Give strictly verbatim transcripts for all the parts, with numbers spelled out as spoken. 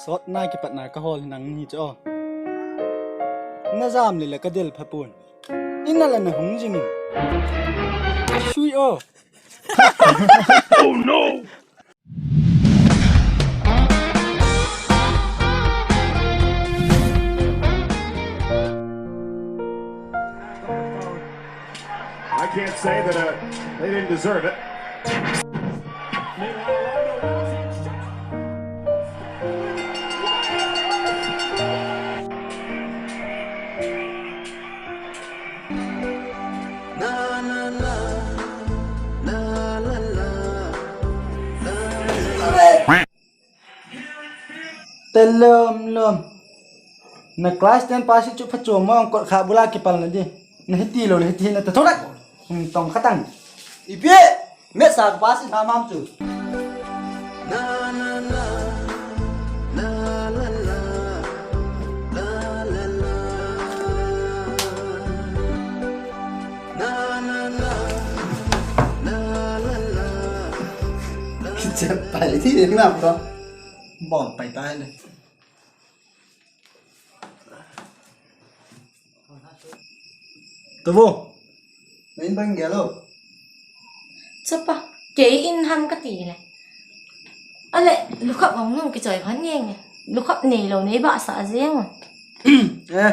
Sotna kipatna kahol hi nangni chu o. Najam le la kadel phapon. Ina la nahung jingin. Sui o. Oh no! I can't say that uh, they didn't deserve it. Telom lom. Na class ten pass chu phacho ma ang kot kha bula kipal na di. Na hiti lo le hiti na ta thodak. Hung tong khatang. Ipi. Maths a ka pass in ham ham chu. Kichep pai ti ding nam to. Bol pai tai le. Tuvo. Main bang gelo. Chapa, kei in ham kati le. Ale, lukhap ong nung kichoi phan nge nge. Lukhap nei lo nei ba sa jeng. Eh,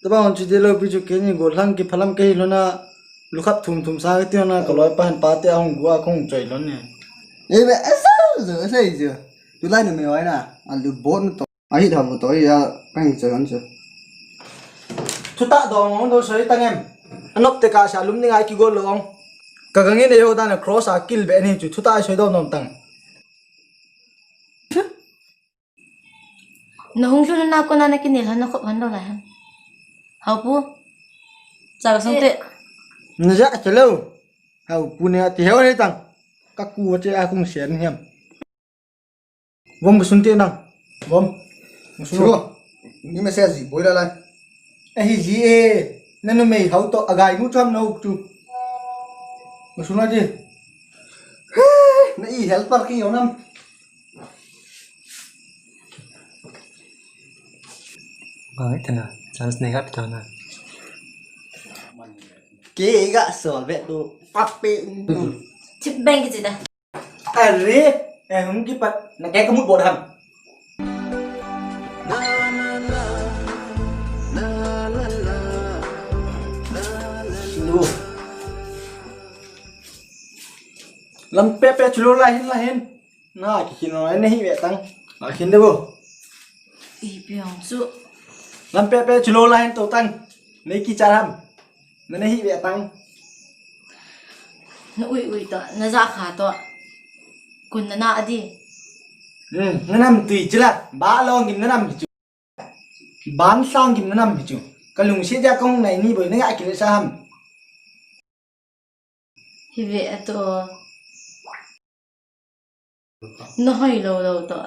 taba hon chu de lo pi chu kei ni go lang kiphalam kei lo na lukhap thum thum sa kati na ka loi pa han pa te hung gua kong choi lo ne. Eh, be, asa, asa, asa. Tu lai na me wai na. Alu bon to. Ahi tha bu to ya kang che han che. Thuta dong ong do soi tang em. Anop te ka sa lum ni ngai ki gol lo ong. Ka gang in e ho dan cross a kil be ni chu thuta soi dong nom tang. Na hung lhun na ko na na kinel han na khop han lo lai han. Hau pu. Cha ka sung te. Na ja che lo. Hau pu ne ati hau ni tang. Ka ku che a kung sen hiam. Vom ka sun te nang. Vom. Ka sun. Sure. Ni message ji boi la lai. Ahi ji e. Na numei hau to agai mu cham no chu. Ka sun a ji. Na i helper ki yo nam. Ba ngai ta na. Chance nei ka pi ta na. Ke ga sol ve tu. Pape. Chip bang ki ji da. Are, eh, hung kipat, na kei ka mut bol ham. Lu. Lam pepe chu lo la hin la hin. Na ki khin lo na hi ve tang. Na khin de bo. I piang chu. Lam pepe chu lo la hin to tang. Nei ki cha ham. Na nei hi ve tang. Na ui ui to, na ja kha to. Kun na na adi. Hmm, na nam tui chila, ba long gim na nam chu. Ban sang gim na nam chu. Ka lungsi ja kong nai ni boi na ga kile sa ham. Hi ve a to. Na hoi lo lo to.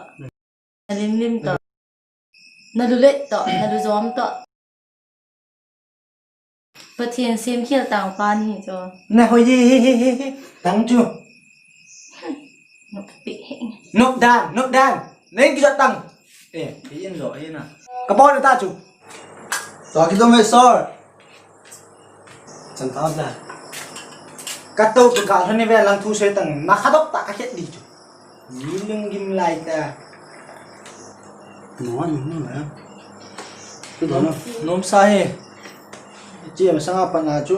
Na lim lim to. Na lu let to, na lu zom to. Pathen sem khel tang pa ni to. Na hoi ye he he he he. Tang chu. Nok pi he. Nok dan, nok dan. Nei ki jot tang. Eh, ke in lo, eh na. Ka bol ta chu. To ki to me sor. Chan ta la. Ka to ka ka thani ve lang thu se tang. Na kha dok ta ka khet di chu. Ni lung gim lai ta. No, no, no, no. Tu do no. Nom sa he. Chi ma sanga pa na chu.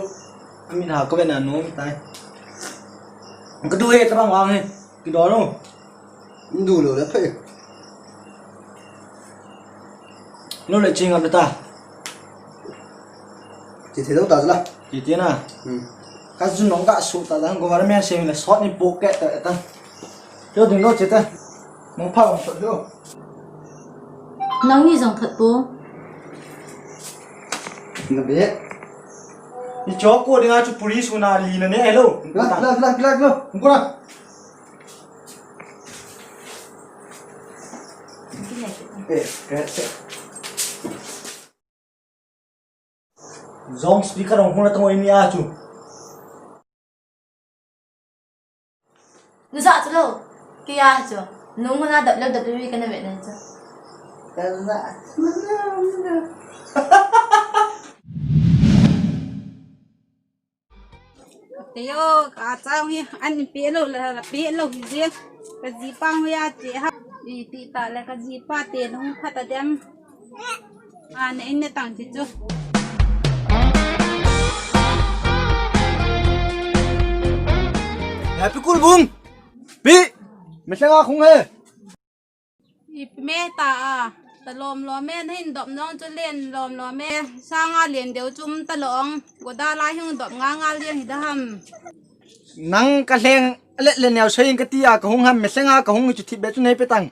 Amin ha ko ve na nom tai. Ka du he ta bang wang he. Ki do no. Ndu lo le phe. Lo le ching ap le ta. Chi the lo ta la. Chi te na. Hmm. Ka jun nong ka su ta dang government se le sot ni pocket ta ta. Lo ding lo che ta. Nong pha ong sot lo. Nang ni jong khat po. Na be. Ni cho ko ding a chu police na li na ne hello. La la la la la. Ko na. Zong speaker ong hung na tong oi mi a chu. Nza chu lo. Kei a chu. Nung huna dap leu dap leu kana ve na cha. Kana. Teo, ka chang hi an pe lo la, la pe lo hi je. Ka jipa hu ya che ha. Iti ta le ka jipa te nung phat a dem. Ana in ne tang ti chu. Happy Kulbung. Pi. Masanga khung he. Ipi me ta a. Ta lom lom me na hin dop nong chu len lom lom me. Sanga len deu chum ta long. Goda lai hung dop nga nga len hi da ham. Nang ka leng let le neo sain ka ti a ka hung ham masanga ka hung chu thip be chu nei pe tang.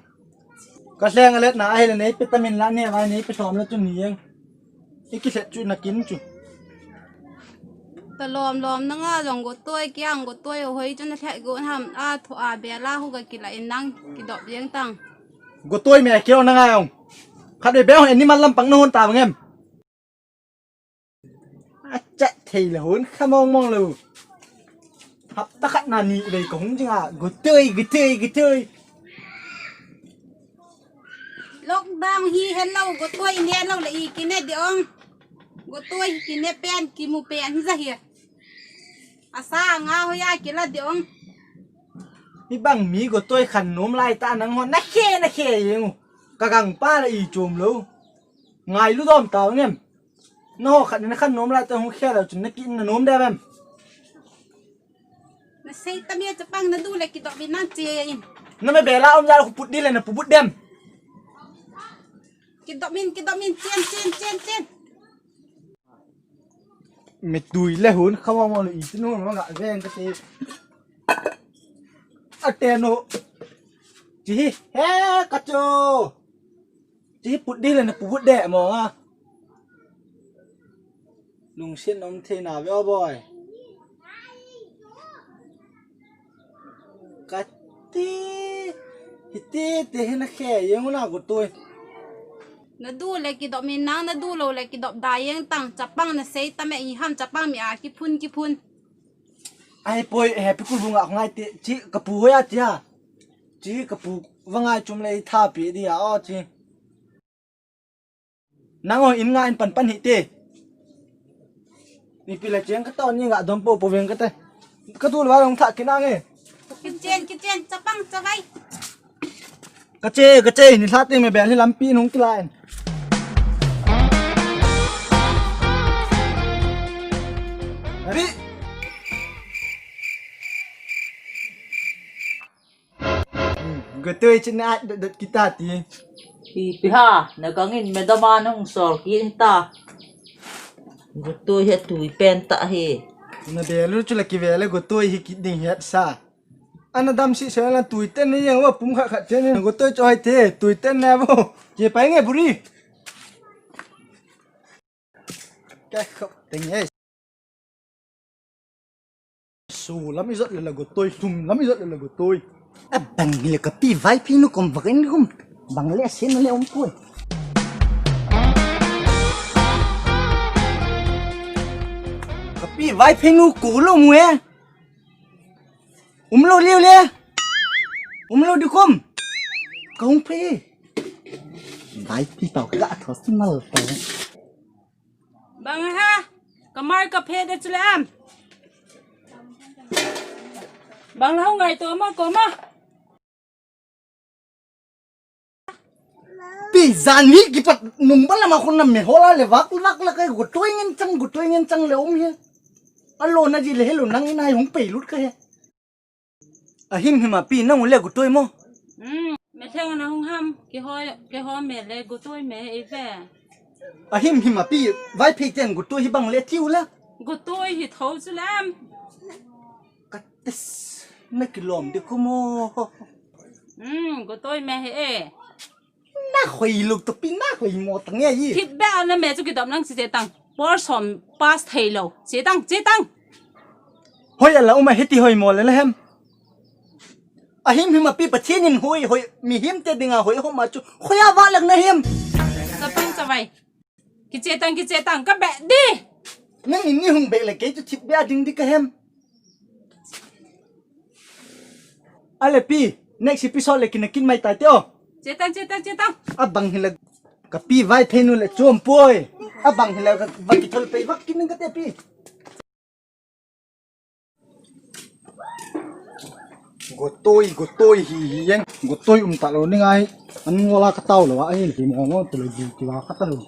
Ka leng a let na a hi le nei pe ta min la ne vai nei pe som la chu ni yeng. I ki let chu na kin chu. Ta lom lom na nga jong gotoi kiang gotoi hoi chu na let go ham a thu a be la hu ka ki la in nang ki dop yeng tang. Gotoi me kio na nga jong. Khat be be hon animal lam pang na hon ta bang em. A chat thei le hon kha mong mong lo. Hapta khat na ni ve ka hung jing a gotoi gotoi gotoi. Lockdown hi hello gotoi ne lo le i ki ne de ong. Gotoi ki ne pen ki mu pen hi ja hi. Asa nga ho ya ki la de ong. Hi bang mi gotoi khan nom lai ta nang ho na khe na khe yeng u. Ka gang pa la i chom lo. Ngai lu dom ta ngem. No khat na khan nom lai ta hung khe la chun na ki na nom de bem. Na sei ta mi chapang na du le ki dok mi nang che in. Na me bela om ja khu put di le na pu but dem. Ki dok min ki dok min chen chen chen chen. Me tui le hun kha mo mo i tinu ma ga ven ka te. A te no. Chi he ka cho. Chi put di le na pu but de mo nga. Lungsiat um thei na ve o boy. Ka ti, hiti te hi na khe yeng u na gotoi. Na du le ki dop min nang na du lo le ki dop da yeng tang chapang na sei ta me i ham chapang mi a ki phun ki phun. Ai poi Happy Kulbung a ngai te chi ka pu ho ya chi ha. Chi ka pu va ngai chum le i tha pi di a o chi. Nang o in nga in pan pan hi te. Ni pi la cheng ka to ni nga dom po po veng ka te. Ka tu lwa long tha ki nang e. Kitchen kitchen chapang chavai. Ka che ka che ni lha te me bel hi lampi nung ki la en. Pi. Gotoi chi na dot dot kita ti. Ipi ha, na kangin madam a nung sol kin ta. Gotoi hi tui pen ta hi. Na belu chu la ki vele gotoi hi kit ding het sa. Ana dam si se la tui ten ni yang wa pum khat khat chen ni gotoi cho hai te tui ten na bo. Ke pai nge buri. Ka khop teng e. Su lam i jot le la gotoi, sum lam i jot le la gotoi. A bang le ka pi vai pi nu kom vakin kum. Bang le sen le um koi. Ka pi vai pi nu ko lo mu e. Um lo liu le. Um lo di kum. Ka hung pi. Vai pi tau ka thos mal tau. Bang ha, kamar ka phe de chule am. Bang la ngai to ma ko ma. Pi jan ni ki pat nung bala ma khun na me hola le vak vak la kai gotoi ngen chang gotoi ngen chang le um hi. Alo na ji le helo nang in ai hung pei lut ka he. Ahim him a pi nang u le gotoi mo. Hmm, me theng na hung ham, ki hoi, ki hoi me le gotoi me e ve. Ahim him a pi, vai phei ten gotoi hi bang le tiu la. Gotoi hi tho chu lam. Katis, na kilom de kumo. Hmm, gotoi me he e. Na hoi luk to pi na hoi mo tang e yi. Thip be a na me chu kidom lang si che tang. Por som pass thei lo. Che tang, che tang. Hoi ala uma hiti hoi mo le le hem. Ahim him a pi Pathen in hoi hoi mi him te dinga hoi hom a chu hoi a va lak na him. Chapang chavai. Kiche tang kiche tang ka be di. Nang in ni hung be le ke chu thip be a ding di ka hem. Ale pi. Next episode le kina kin mai tai te o. Chetang, chetang, chetang. Abang hile kapi vai thei nu le chom poi. Abang hile ka bang kithol pei vak kin ka te pi. Gotoi, gotoi hi hi yang. Gotoi um ta lo ni ngai. An ngola ka tau lo a, ai, ti mo mo, tu lo di, ti wa ka ta lo.